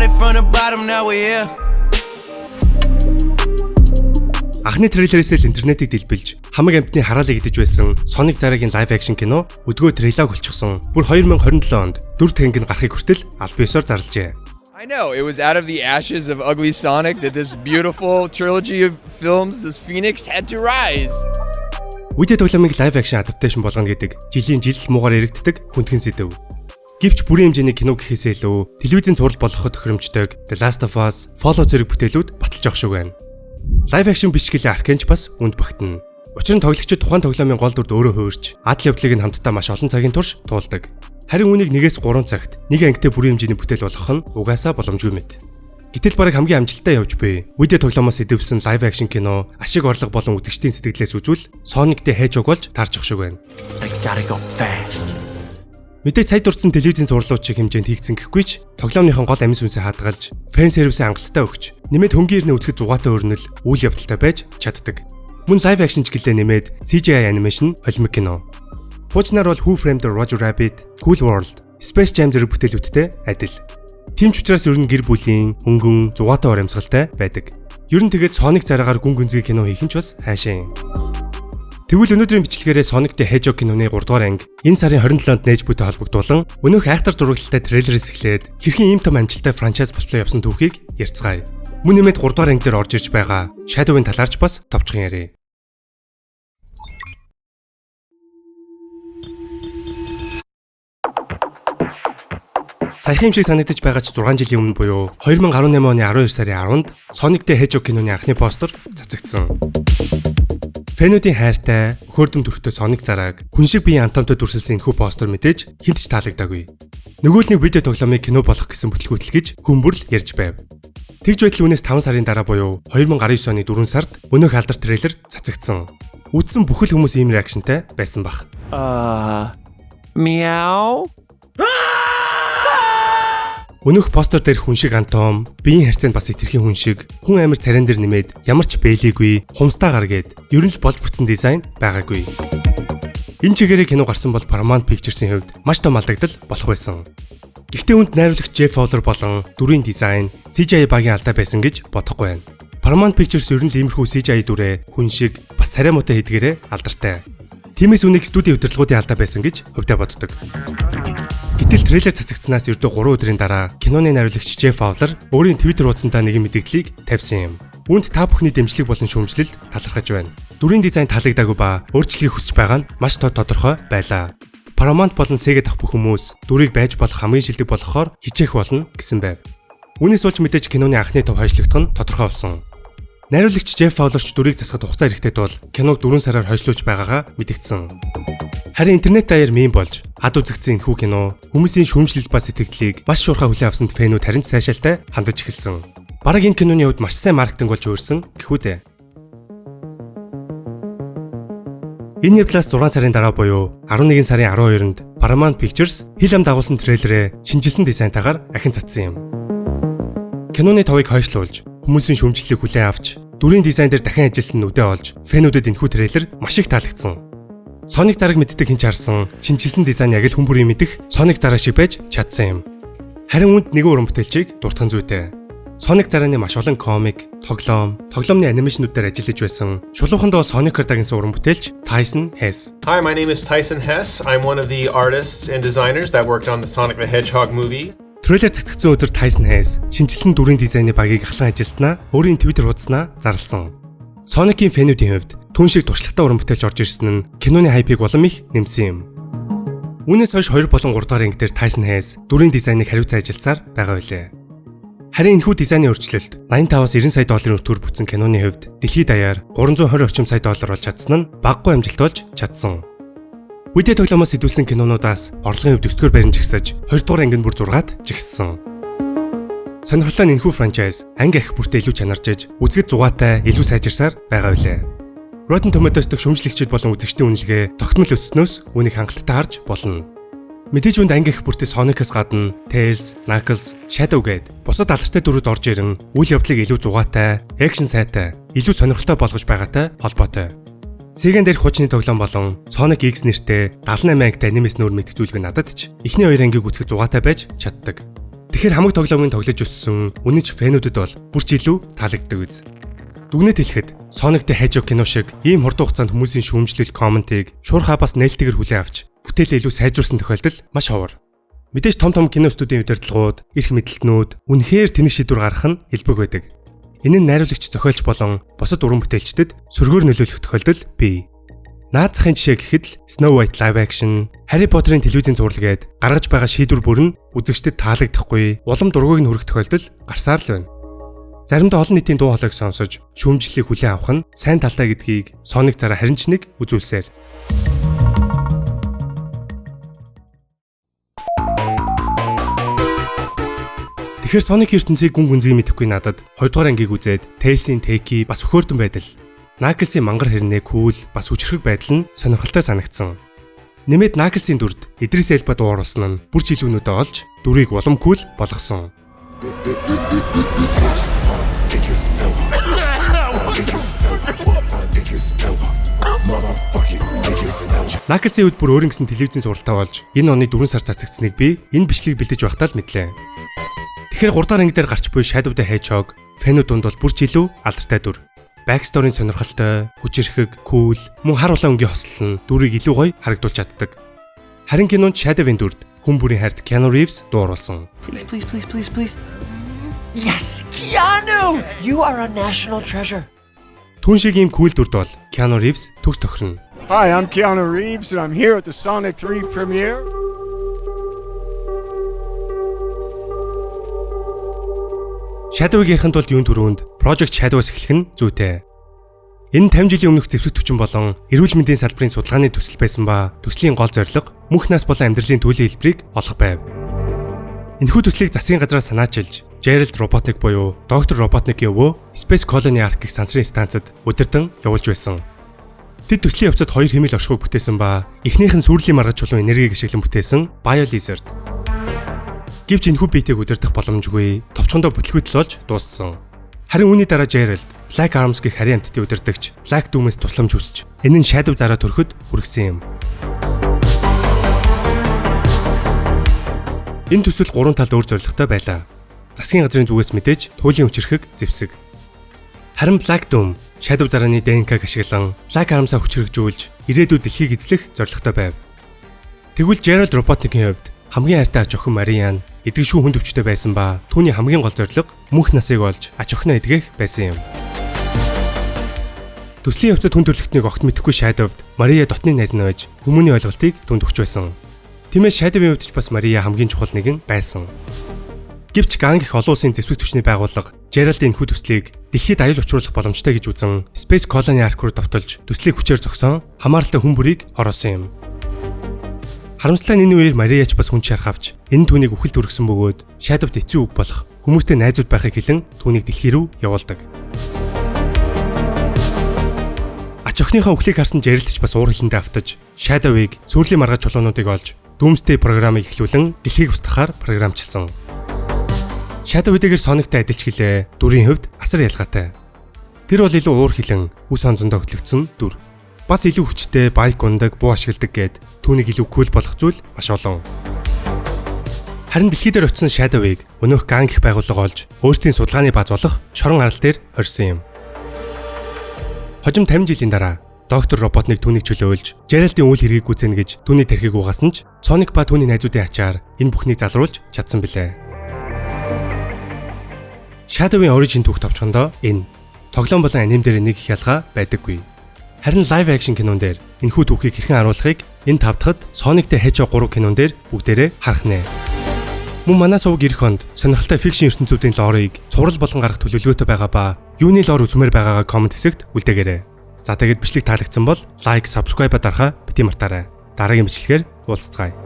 Started from the bottom, now we here. Анхны трейлерээс л интернетийг дэлбэлж хамаг амьтны хараалыг идэж байсан Sonic Зараагийн live action кино өдгөө трейлаг болчихсон. Бүр 2027 онд дүр танги нь гарахыг хүртэл аль биесээр зарлажээ. I know it was out of the ashes of Ugly Sonic that this beautiful trilogy of films, this phoenix, had to rise. Видео тоглоомыг live action adaptation болгоно гэдэг жилийн жилд муугаар яригддаг хүндхэн сэдэв. Гэвч бүрийн хэмжээний кино гэхээсээ илүү телевизийн цуврал болгоход тохиромжтой The Last of Us, Fallout зэрэг бүтээлүүд баталж авах шиг байна. Live action биш гэлээ Arcane ч бас үнд багтана. Учир нь тоглогчид тухайн тоглоомын гол дүрд өөрөө хуурч, адал явдлыг нь хамтдаа маш олон цагийн турш туулдаг. Харин үүнийг 1-3 цагт нэг ангитай бүрийн хэмжээний бүтээл болгох нь угаасаа боломжгүй мэт. Гэтэл бараг хамгийн амжилттай явж буй видео тоглоомоос сэдэвлэсэн live action кино ашиг орлого болон үзэгчдийн сэтгэлээс үзвэл Sonic the Hedgehog болж таарчих шиг байна. I gotta go fast. Мэдээж сая дурдсан телевизийн цувралууд шиг хэмжээнд хийгдсэн гэхгүй ч тоглоомныхон гол амин сүнсээ хадгалж, fan service ээ хангалттай өгч, нэмээд хөнгийн ирнэ үзэхэд зугаатай өрнөл үйл явдалтай байж чаддаг. Мөн live action ч гэлээ нэмээд CGI animation холимог кино. Хуучнаар бол Who Framed Roger Rabbit, Cool World, Space Jam зэрэг бүтээлүүдтэй адил. Тийм ч учраас ер нь гэр бүлийн хөнгөн зугаатай урамсгалтай байдаг. Ер нь тэгээд Sonic зараагаар гүн гүнзгий кино хийх нь ч бас хайшаа юм. Тэгвэл өнөөдрийн бичлэгээрээ Sonic the Hedgehog киноны 3 дугаар анги энэ сарын 27-нд нээж буйтай холбогдуулан өнөөх айхтар зураглалтай трейлерээс эхлээд хэрхэн ийм том амжилттай franchise болтлоо явсан түүхийг ярьцгаая. Мөн нэмээд 3 дугаар анги дээр орж ирж байгаа Shadow-ын талаарч бас товчхон ярья. Саяхан юм шиг санагдаж байгаа ч 6 жилийн өмнө буюу 2018 оны 12 сарын 10-нд Sonic the Hedgehog киноны анхны постэр цацагдсан. Fan үүдийн хайртай, хөөрдөм төрхтэй Sonic Зарааг хүн шиг биеийн антомтой дүрсэлсэн энэхүү постэр мэдээж хэнд ч таалагдаагүй. Нөгөө л нэг видео тоглоомыг кино болох гэсэн бүтлгүүтэл гэж хүмүүрл ярьж байв. Тэгж байтал үүнээс 5 сарын дараа буюу 2019 оны 4 сард өнөөх алдар трейлер цацагдсан. Үзсэн бүхэл хүмүүс ийм reaction тай байсан бах. Meow. Өнөөх постэр дээр хүн шиг антом, биеийн харьцаанд бас хэтэрхий хүн шиг, хүн амир царайн дээр нэмээд ямар ч бэлээгүй, хумстай гар гээд ер нь л болж бүтсэн дизайн байгаагүй. Энэ чигээрээ кино гарсан бол Paramount Pictures-ийн хувьд маш том алдагдал болох байсан. Гэхдээ үүнд найруулагч Jeff Fowler болон дүрийн дизайн, CGI багийн алдаа байсан гэж бодохгүй байна. Paramount Pictures ер нь л иймэрхүү CGI дүрээ хүн шиг бас царай муутай хийдгээрээ алдартай. Тиймээс үүнийг студийн удирдлагуудын алдаа байсан гэж хувьдаа боддог. Гэтэл трейлер цацагдсанаас ердөө 3 өдрийн дараа киноны найруулагч Jeff Fowler өөрийн Twitter хуудсандаа нэгэн мэдээллийг тавьсан юм. Үүнд та бүхний дэмжлэг болон шүүмжлэлд талархаж байна. Дүрийн дизайн таалагдаагүй ба өөрчлөлгийг хүсэж байгаа нь маш тодорхой байлаа. Paramount болон Sega дах бүх хүмүүс дүрийг байж болох хамгийн шилдэг болгохоор хичээх болно гэсэн байв. Үүнээс болж мэдээж киноны анхны тов хойшлогдох нь тодорхой болсон. Найруулагч Jeff Fowler ч дүрийг засахад хугацаа хэрэгтэй тул киног 4 сараар хойшлуулж байгаагаа мэдэгдсэн. Харин интернет даяар meme болж ад үзэгдсэн энэхүү кино хүмүүсийн шүүмжлэл ба сэтгэгдлийг маш шуурхай хүлээн авсанд fan үүд харин ч сайшаалтай хандаж эхэлсэн. Бараг энэ киноны хувьд маш сайн маркетинг болж хувирсан гэхүү дээ. Энэ явдлаас 6 сарын дараа буюу 11 сарын 12-нд Paramount Pictures хил ам дагуулсан трейлерээ шинжилсэн дизайнтайгаар ахин цацсан юм. Киноны товыг хойшлуулж, хүмүүсийн шүүмжлэлийг хүлээн авч, дүрийн дизайн дээр дахин ажилласан нь үдээ олж, fan үүдэд энэхүү трейлер маш их таалагдсан. Sonic зараг мэддэг хэн ч харсан, шинжилсэн дизайн яг л хүн бүрийн мэдэх Sonic зараг шиг байж чадсан юм. Харин үүнд нэгэн уран бүтээлчийг дуртах нь зүйтэй. Sonic зарааны маш олон комик, тоглоом, тоглоомны animation үүд дээр ажиллаж байсан шулуухандаа Sonic-оор дагнасан уран бүтээлч Tyson Hess. Hi, my name is Tyson Hess. I'm one of the artists and designers that worked on the Sonic the Hedgehog movie. Трейлер цацагдсан өдөр Tyson Hess шинжилсэн дүрийн дизайны багийг ахлан ажилласнаа өөрийн Twitter хуудаснаа зарласан. Sonic-ийн fan үүдийн хувьд түн шиг туршлагатай уран бүтээлч орж ирсэн нь киноны hype ыг улам их нэмсэн юм. Үүнээс хойш 2 болон 3 дугаар анги дээр Tyson Hess дүрийн дизайныг хариуцсан ажилласаар байгаа билээ. Харин энэхүү дизайны өөрчлөлт 85-аас 90 сая долларын өртгөөр бүтсэн киноны хувьд дэлхийд даяар 320 орчим сая доллар болж чадсан нь багагүй амжилт болж чадсан. Видео тоглоомоос сэдэвлэсэн кинонуудаас орлогын хувьд 9-р байранд жагсаж 2 дугаар анги нь бүр 6-ад жагссан. Сонирхолтой нь энэхүү franchise анги ах бүртээ илүү чанаржиж, үзэхэд зугаатай илүү сайжирсаар байгаа билээ. Rotten Tomatoes дэх шүүмжлэгчид болон үзэгчдийн үнэлгээ тогтмол өсснөөс үүнийг хангалттай харж болно. Мэдээж үүнд анги ах бүртээ Sonic-аас гадна Tails, Knuckles, Shadow гээд бусад алдартай дүрүүд орж ирэн үйл явдлыг илүү зугаатай, action сайтай, илүү сонирхолтой болгож байгаатай холбоотой. Sega-н дээрх хуучны тоглоом болон Sonic X нэртэй 78 ангитай анимес нүүр мэдэх зүйлгүй надад ч эхний хоёр ангийг үзэхэд зугаатай байж чаддаг. Тэгэхээр Тэгэхээр хамаг тоглоомын тоглож өссөн үнэнч fan үүдэд бол бүр ч илүү таалагддаг биз. Дүгнэлт хэлэхэд Sonic the Hedgehog кино шиг ийм хурдан хугацаанд хүмүүсийн шүүмжлэл comment ыг шуурхаа бас нээлттэйгээр хүлээн авч бүтээлээ илүү сайжруулсан тохиолдол маш ховор. Мэдээж том том кино студийн удирдлагууд, эрх мэдэлтнүүд үнэхээр тэнэг шийдвэр гаргах нь элбэг байдаг. Энэ нь найруулагч, зохиолч болон бусад уран бүтээлчдэд сөргөөр нөлөөлөх тохиолдол бий. Наад захын жишээ гэхэд л Snow White live action, Harry Potter-ын телевизийн зураг гээд гаргаж байгаа шийдвэр бүр нь үзэгчдэд таалагдахгүй, улам дургүйг нь хүрэх тохиолдол гарсаар л байна. Заримдаа олон нийтийн дуу хоолойг сонсож шүүмжлэлийг хүлээн авах нь сайн талтай гэдгийг Sonic зараа харин ч нэг үзүүлсээр. Тэгэхээр Sonic ертөнцийг гүн гүнзгий мэдэхгүй надад 2 дугаар ангийг үзээд Tails-ийн techy бас хөхөрдөн байдал, Knuckles-ийн мангар хэрнээ cool бас хүчрхэг байдал нь сонирхолтой санагдсан. Нэмээд Knuckles-ийн дүрд Идрис Элба дуу оруулсан нь бүр ч илүү нүдэ олж дүрийг улам cool болгосон. Knuckles-ийн үед бүр өөрийн гэсэн телевизийн суралтаа болж энэ оны 4 сар цацагдсныг би энэ бичлэгийг бэлдэж байхдаа л мэдлээ. Тэгэхээр 3 дахь анги дээр гарч буй Shadow the Hedgehog fan үүд дунд бол бүр ч илүү алдартай дүр. Backstory-ын сонирхолтой, хүчирхэг, cool, мөн хар улаан өнгийн хослол нь дүрийг илүү гоё харагдуулж чаддаг. Харин кинонд Shadow-ийн дүрд хүн бүрийн хайрт Keanu Reeves дуу оруулсан. Please, please, please, please, please. Yes, Keanu! You are a national treasure. Түн шиг ийм cool дүрд бол Keanu Reeves төгс тохирно. Hi, I'm Keanu Reeves, and I'm here at the Sonic 3 premiere. Shadow-ыг ярихын тулд юун түрүүнд Project Shadow-аас эхлэх нь зүйтэй. Энэ 50 жилийн өмнөх зэвсэг хүчин болон эрүүл мэндийн салбарын судалгааны төсөл байсан ба төслийн гол зорилго мөнх нас болон амьдралын туйлын хэлбэрийг олох байв. Энэхүү төслийг засгийн газраас санаачилж Gerald Robotnik буюу Доктор Роботникийн өвөө Space Colony Ark гэх сансрын станцад удирдан явуулж байсан. Тэд төслийн явцад хоёр хэмээл оршихуйг бүтээсэн ба эхнийх нь сүрлийн маргаж чулуун энергийг ашиглан бүтээсэн Bio-Lizard. Гэвч энэхүү биетийг удирдах боломжгүй товчхондоо бүтлгүүтэл болж дууссан. Харин үүний дараа Gerald Black Arms гэх харийн амьтдын удирдагч Black Doom-ээс тусламж хүсэж энэ нь Shadow зараа төрөхөд хүргэсэн юм. Энэ төсөл гурван талд өөр зорилготой байлаа. Засгийн газрын зүгээс мэдээж туйлын хүчирхэг зэвсэг. Харин Black Doom Shadow зарааны ДНК-г ашиглан Black Arms-а хүчрхэгжүүлж ирээдүйд дэлхийг эзлэх зорилготой байв. Тэгвэл Gerald Robotnik-ийн хувьд хамгийн хайртай ач охин Мариан эдгэшгүй хүн төвчтэй байсан ба түүний хамгийн гол зорилго мөнх насыг олж ач охиноо эдгэх байсан юм. Төслийн явцад хүн төрөлхтнийг огт мэдэхгүй Shadow-д Мария дотны найз нь байж хүмүүний ойлголтыг түнд өгч байсан. Тиймээс Shadow-ийн хувьд ч бас Мария хамгийн чухал нэгэн байсан. Гэвч Ганг их олон улсын зэвсэг түвшний байгууллага Gerald-ийн энэхүү төслийг дэлхийд аюул учруулах боломжтой гэж үзэн Space Colony Ark руу довтолж төслийг хүчээр зогсоон хамааралтай хүн бүрийг ороосон юм. Харамсалтай нь энэ үеэр Мария ч бас хүн шарх авч энэ түүнийг үхэлд хүргэсэн бөгөөд Shadow-д эцсийн үг болох хүмүүстэй найзууд байхыг хэлэн түүнийг дэлхий рүү явуулдаг. Ач охиныхоо үхлийг харсан Gerald ч бас уур хилэндээ автаж Shadow-ыг сүрлийн маргаж чулуунуудыг олж Doomsday програмыг эхлүүлэн дэлхийг устгахаар програмчилсан. Shadow хэдийгээр Sonic-тай адилч гэлээ дүрийн хувьд асар ялгаатай. Тэр бол илүү уур хилэн үс онцондоо хөтлөгдсөн дүр. Бас илүү хүчтэй, bike унадаг, буу ашигладаг гээд түүнийг илүү cool болох зүйл маш олон. Харин дэлхий дээр очисон Shadow-ыг өнөөх Ганг их байгууллага олж өөрсдийн судалгааны бааз болох шорон арал дээр хорьсон юм. Хожим 50 жилийн дараа Доктор Роботник түүнийг чөлөөлж Gerald-ийн үйл хэргийг гүйцэнэ гэж түүний тархийг угаасан ч Sonic ба түүний найзуудын ачаар энэ бүхнийг залруулж чадсан билээ. Shadow-ийн origin түүх товчхондоо энэ тоглоом болон аним дээр нэг их ялгаа байдаггүй. Харин live action кинон дээр энэхүү түүхийг хэрхэн харуулахыг энэ тав дахьд Sonic the Hedgehog 3 кинон дээр бүгдээрээ харах нэ. Мөн манай сувг ирэх онд сонирхолтой fiction ертөнцүүдийн lore ыг цуврал болгон гаргах төлөвлөгөөтэй байгаа ба юуны lore үзмээр байгаагаа comment хэсэгт үлдээгээрэй. За тэгээд бичлэг таалагдсан бол like, subscribe дарахаа битгий мартаарай. Дараагийн бичлэгээр уулзцгаая.